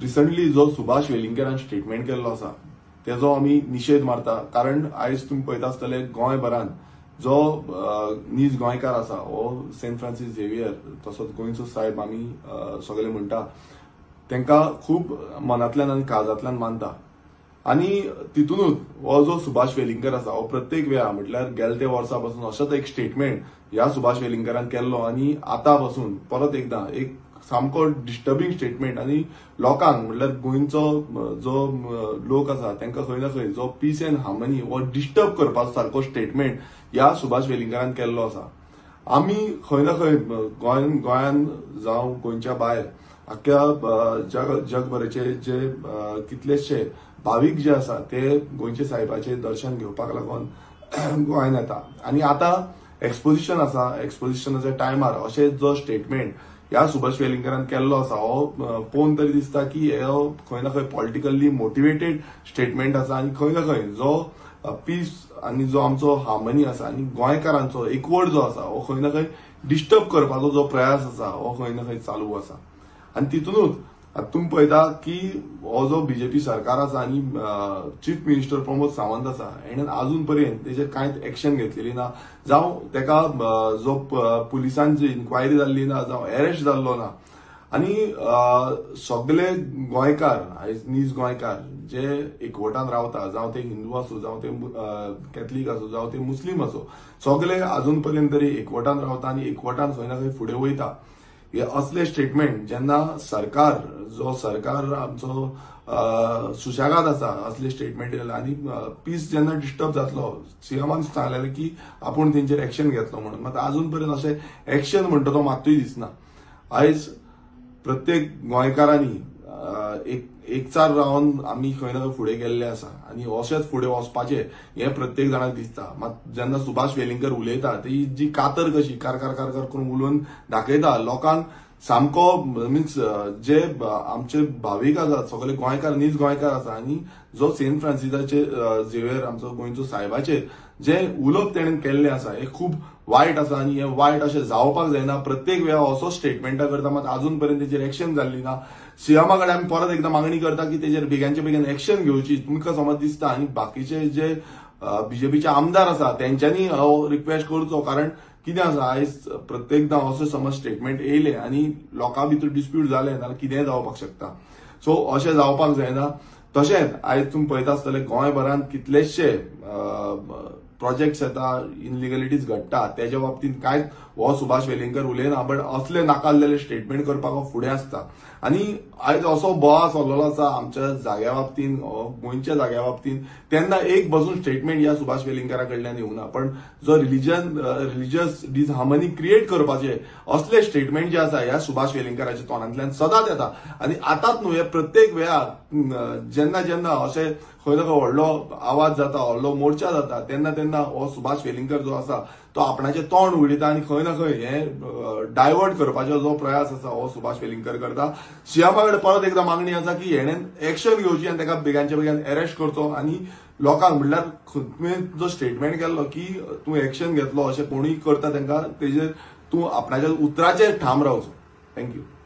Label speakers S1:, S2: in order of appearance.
S1: Recently जो Subhash वेलिंगकरान statement केल्लो आसा तेजो आमी निशेध मारता, कारण आयज तुमी पळयता आसतले गोंयभरान जो नीज गोंयकार आसा हो सेंट फ्रांसीस झेवियर तसोच गोंयचो साहेब आमी सगळे म्हणटा तांकां खूब मनांतल्यान आनी काळजांतल्यान मानता. आनी तितूनच हो जो सुभाष वेलिंगकर आसा हो प्रत्येक वेळा म्हटल्यार गेले ते वर्सा पासून अशेंच एक स्टेटमेंट ह्या सुभाष वेलिंगकरान केल्लो आनी आतां पासून परत एकदां एक सामको डिस्टर्बिंग स्टेटमेंट आनी लोकांक म्हटल्यार गोंयचो जो लोक आसा तांकां खंय ना खंय जो पीस एंड हार्मनी हो डिस्टर्ब करपा सारको स्टेटमेंट ह्या सुभाष वेलिंगकरान केल्लो आसा. आमी खंय ना खंय गोंयान जावं गोंयच्या भायर आख्ख्या जगभराचे जे कितलेशे भावीक जे आसा ते गोंयचे साहेबाचे दर्शन घेवपाक लागून गोंयान येता आनी आतां एक्सपोजिशन आसा, एक्सपोजिशनाच्या टायमार अशें जो स्टेटमेंट ह्या सुभाष वेलिंगकरान केल्लो आसा हो पळोवन तरी दिसता की हो खंय ना खंय पॉलिटिकली मोटिवेटेड स्टेटमेंट आसा आनी खंय ना खंय जो पीस आनी जो आमचो हार्मनी आसा आनी गोंयकारांचो एकवट जो आसा हो खंय ना खंय डिस्टर्ब करपाचो जो प्रयास आसा हो खंय ना खंय चालू आसा. आनी तितूनच आतां तुमी पळयता की हो जो बीजेपी सरकार आसा आनी चीफ मिनिस्टर प्रमोद सावंत आसा हेणें आजून पर्यंत तेजेर कांयच एक्शन घेतलेली ना, जावं तेका जो पुलिसांची जी इन्क्वायरी जाल्ली ना, जावं एरेस्ट जाल्लो ना. आनी सगळे गोंयकार आयज नीज गोंयकार जे एकवटान रावता, जावं ते हिंदू आसूं, जावं ते कॅथलीक आसूं, जावं ते मुस्लीम आसूं, सगळे आजून पर्यंत तरी एकवटान रावता आनी एकवटान खंय ना खंय फुडें वयता. हे असले स्टेटमेंट जेन्ना सरकार जो सरकार आमचो सुशेगाद आसा असले स्टेटमेंट दिले आनी पीस जेन्ना डिस्टर्ब जातलो, सीएमान सांगलेलें की आपूण तेंचेर एक्शन घेतलो म्हणून, मात आजून पर्यंत अशें एक्शन म्हणटा तो मात्तूय दिसना. आयज प्रत्येक गोंयकारांनी एकचार रावन आमी खंय ना खंय फुडें गेल्ले आसा आनी अशेंच फुडें वचपाचें हें प्रत्येक जाणाक दिसता. मात जेन्ना सुभाष वेलिंगकर उलयता ती जी कातर कशी कार कार कार कार करून उलोवन दाखयता लोकांक सामको मिन्स जे आमचे भावीक आसात सगळे गोंयकार नीज गोंयकार आसा आनी जो सेंट फ्रांसिसाचे झेवियर आमचो गोंयचो साहेबाचेर जे उलोवप तेणें केल्लें आसा हें खूब वायट आसा आनी हें वायट अशें जावपाक जायना. प्रत्येक वेळा असो स्टेटमेंटां करता मात आजून पर्यंत तेजेर एक्शन जाल्ली ना. सीएमा कडेन आमी परत एकदां मागणी करता की तेजेर बेगानच्या बेगीन एक्शन घेवची. तुमकां समज दिसता आनी बाकीचे जे बीजेपीचे आमदार आसा तेंच्यांनी हो रिक्वेस्ट करचो, कारण कितें आसा आयज प्रत्येकदां असो समज स्टेटमेंट येयले आनी लोकां भितर डिस्प्यूट जाले जाल्यार कितेंय जावपाक शकता. सो अशें जावपाक जायना. तशेंच आयज तुमी पळयता आसतले गोंयभरान कितलेशे प्रोजेक्ट्स येता, इनलिगलिटीज घडटा, तेज्या बाबतींत कांयच हो सुभाष वेलिंगकर उलयना, बट असले नाकाल्लेले स्टेटमेंट करपाक हो फुडें आसता. आनी आयज असो बोवाळ चल्लेलो आसा आमच्या जाग्या बाबतींत, गोंयच्या जाग्या बाबतींत, तेन्ना एक बसून स्टेटमेंट ह्या सुभाष वेलिंगकरा कडल्यान येवना, पण जो रिलिजियस डिसहार्मनी क्रिएट करपाचे असले स्टेटमेंट जे आसा ह्या सुभाष वेलिंगकराच्या तोंडांतल्यान सदांच येता. आनी आतांच न्हू, हे प्रत्येक वेळा जेन्ना जेन्ना अशें खंय ना खंय व्हडलो आवाज जाता, व्हडलो मोर्चा जाता, तेन्ना तेन्ना हो सुभाष वेलिंगकर जो आसा तो आपणाचें तोंड उडयता आनी खंय ना खंय हें डायवर्ट करपाचो जो प्रयास आसा हो सुभाष वेलिंगकर करता. सीएमा कडेन परत एकदां मागणी आसा की हेणें एक्शन घेवची आनी ताका बेगानच्या बेगीन अरेस्ट करचो आनी लोकांक म्हणल्यार तुवें जो स्टेटमेंट केल्लो की तूं एक्शन घेतलो अशें कोणूय करता तांकां तेजेर तूं आपणाच्या उतराचेर ठाम रावचो. Thank you.